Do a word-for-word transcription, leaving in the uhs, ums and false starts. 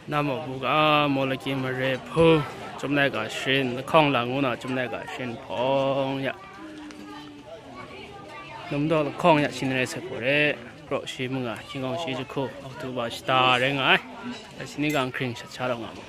Namo buga Mawlaki mare hpung, Chyum Laika Sharin, lahkawng lang ngu na Chyum Laika Sharin hpawng ya, Namdaw lahkawng ya shin rai sat pore, Krawshi manga, Hkying Awng Shi Jahku, October shata rai nga ai. Dai shi ni gang hkring shat sha rau nga mu.